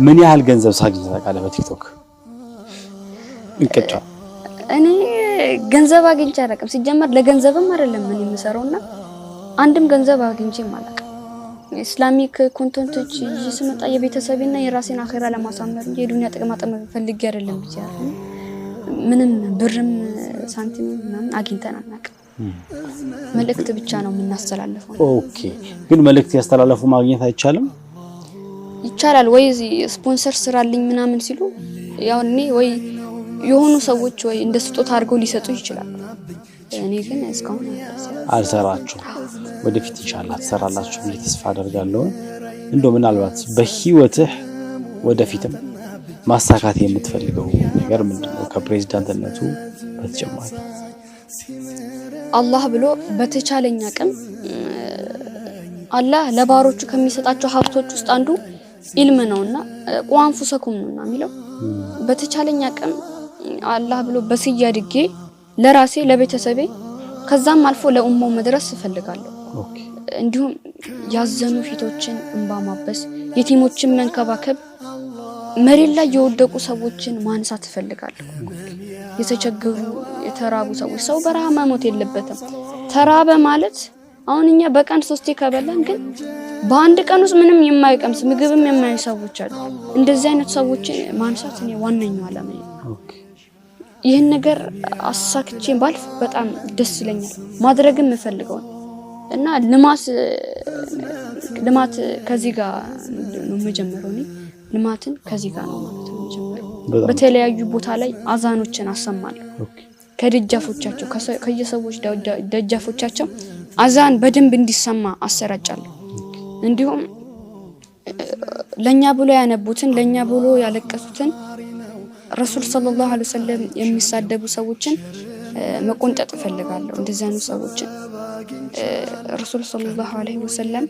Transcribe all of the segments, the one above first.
ምን ያህል ገንዘብ ሳግኝ ታውቃለህ በቲክቶክ? እንቅጫ እኔ ገንዘብ አግኝቼ አላውቅም። ሲጀመር ለገንዘብም አይደለም ምን የምሰራውና አንድም ገንዘብ አግኝቼም አላውቅም። Islamic content ኦች ይዤ ስመጣ የቤተሰቤና የራሴን አኼራ ለማሳመር እንጂ የዱንያ ጥቅማ ጥቅም ፈልጌ አይደለም ብያለሁ። ምንም ብርም ሳንቲም ምናምን አግኝተን አናውቅም። መልእክት ብቻ ነው የምናስተላልፈው። Okay፣ ግን መልእክት ያስተላለፉ ማግኘት አይቻልም? ይቻላል ወይ ስፖንሰር ስራልኝ ምናምን ሲሉ ያው እኔ ወይ የሆኑ ሰዎች ወይ እንደ ስጦታ አድርገው ሊሰጡ ይችላሉ። እኔ ግን እስካሁን አልሰራችሁ። ወደፊት ኢንሻአላህ ትሰራላችሁ ብዬ ተስፋ አደርጋለሁ። እንደው ምናልባት በህይወትህ ወደፊትም ማሳካት የምትፈልገው ነገር ምንድነው? ከፕሬዝዳንትነቱ በተጨማሪ። አላህ ብሎ በተቻለኝ አቅም፣ አላህ ለባሮቹ ከሚሰጣቸው ሀብቶች ውስጥ አንዱ ኢልም ነውና قوا أنفسكم ነውና የሚለው፣ በተቻለኝ አቅም አላህ ብሎ በስዬ አድጌ ለራሴ፣ ለቤተሰቤ፣ ከዛም አልፎ ለኡማው መድረስ እፈልጋለሁ። እንዲሁም ያዘኑ ፊቶችን እንባ ማበስ፣ የቲሞችን መንከባከብ፣ መሬት ላይ የወደቁ ሰዎችን ማንሳት እፈልጋለሁ። የተቸገሩ የተራቡ ሰዎች፣ ሰው በረሃ መሞት የለበትም። ተራበ ማለት አሁን እኛ በቀን ሶስቴ ከበላን ግን በአንድ ቀን ውስጥ ምንም የማይቀምስ ምግብም የማያዩ ሰዎች አሉ። እንደዚህ አይነት ሰዎችን ማንሳት እኔ ዋነኛው ዓላማዬ ነው። ይህን ነገር አሳክቼ ባልፍ በጣም ደስ ይለኛል። ማድረግም የምፈልገው ነው እና ልማት ልማት ከዚህ ጋር ነው የምጀምረው። እኔ ልማትን ከዚህ ጋር ነው ማለት ነው የምጀምረው። በተለያዩ ቦታ ላይ አዛኖችን አሰማለሁ። ከደጃፎቻቸው፣ ከየሰዎች ደጃፎቻቸው አዛን በደንብ እንዲሰማ አሰራጫለሁ። እንዲሁም ለኛ ብሎ ያነቡትን፣ ለኛ ብሎ ያለቀሱትን፣ ረሱል ሰለላሁ ዐለይሂ ወሰለም የሚሳደቡ ሰዎችን መቆንጠጥ እፈልጋለሁ። እንደዚህ አይነት ሰዎችን ረሱል ሰለላሁ ዐለይሂ ወሰለም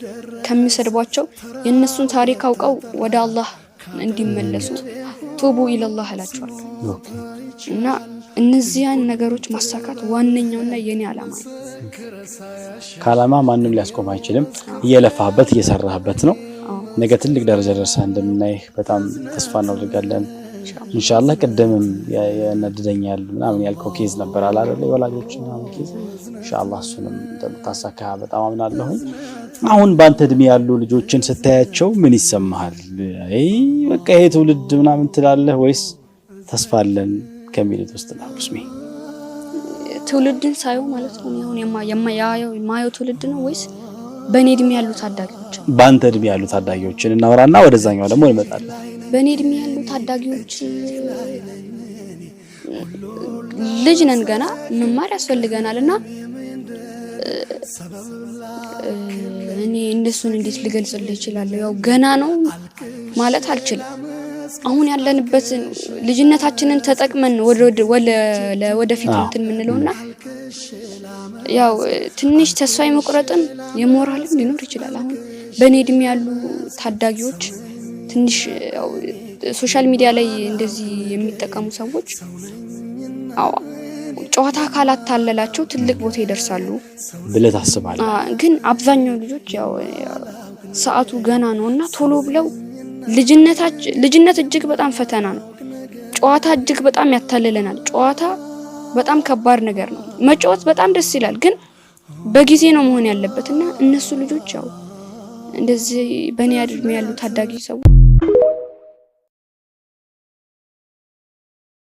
ከሚሰድቧቸው የእነሱን ታሪክ አውቀው ወደ አላህ እንዲመለሱ توبوا إلى الله እላቸዋለሁ። እና እነዚያን ነገሮች ማሳካት ዋነኛውና የኔ ዓላማ ነው። ከዓላማ ማንም ሊያስቆም አይችልም። እየለፋህበት እየሰራህበት ነው። ነገ ትልቅ ደረጃ ደርሰህ እንደምናይህ በጣም ተስፋ እናደርጋለን። ኢንሻአላህ። ቅድምም ያናድደኛል ምናምን ያልከው case ነበር አለ አይደል? የወላጆች ምናምን case፣ ኢንሻአላህ እሱንም እንደምታሳካ በጣም አምናለሁኝ። አሁን በአንተ እድሜ ያሉ ልጆችን ስታያቸው ምን ይሰማሃል? አይ በቃ ይሄ ትውልድ ምናምን ትላለህ ወይስ ተስፋ አለን ከሚሉት ውስጥ ነው? ስሚ። ትውልድን ሳየው ማለት ነው፣ አሁን የማየው ትውልድ ነው ወይስ በእኔ እድሜ ያሉ ታዳጊዎች? በአንተ እድሜ ያሉ ታዳጊዎችን እናወራና ወደዛኛው ደግሞ እንመጣለን። በእኔ እድሜ ያሉ ታዳጊዎች ልጅ ነን፣ ገና መማር ያስፈልገናል እና እኔ እነሱን እንዴት ልገልጽልህ እችላለሁ? ያው ገና ነው ማለት አልችልም። አሁን ያለንበት ልጅነታችንን ተጠቅመን ወደፊት እንትን የምንለውና ያው ትንሽ ተስፋ የመቁረጥም የሞራልም ሊኖር ይችላል። አሁን በእኔ እድሜ ያሉ ታዳጊዎች ትንሽ ያው social media ላይ እንደዚህ የሚጠቀሙ ሰዎች አዎ ጨዋታ ካላታለላቸው ትልቅ ቦታ ይደርሳሉ ብለህ ታስባለህ? ግን አብዛኛው ልጆች ያው ሰዓቱ ገና ነው እና ቶሎ ብለው ልጅነት እጅግ በጣም ፈተና ነው። ጨዋታ እጅግ በጣም ያታልለናል። ጨዋታ በጣም ከባድ ነገር ነው። መጫወት በጣም ደስ ይላል፣ ግን በጊዜ ነው መሆን ያለበት እና እነሱ ልጆች ያው እንደዚህ በእኔ እድሜ ያሉ ታዳጊ ሰዎች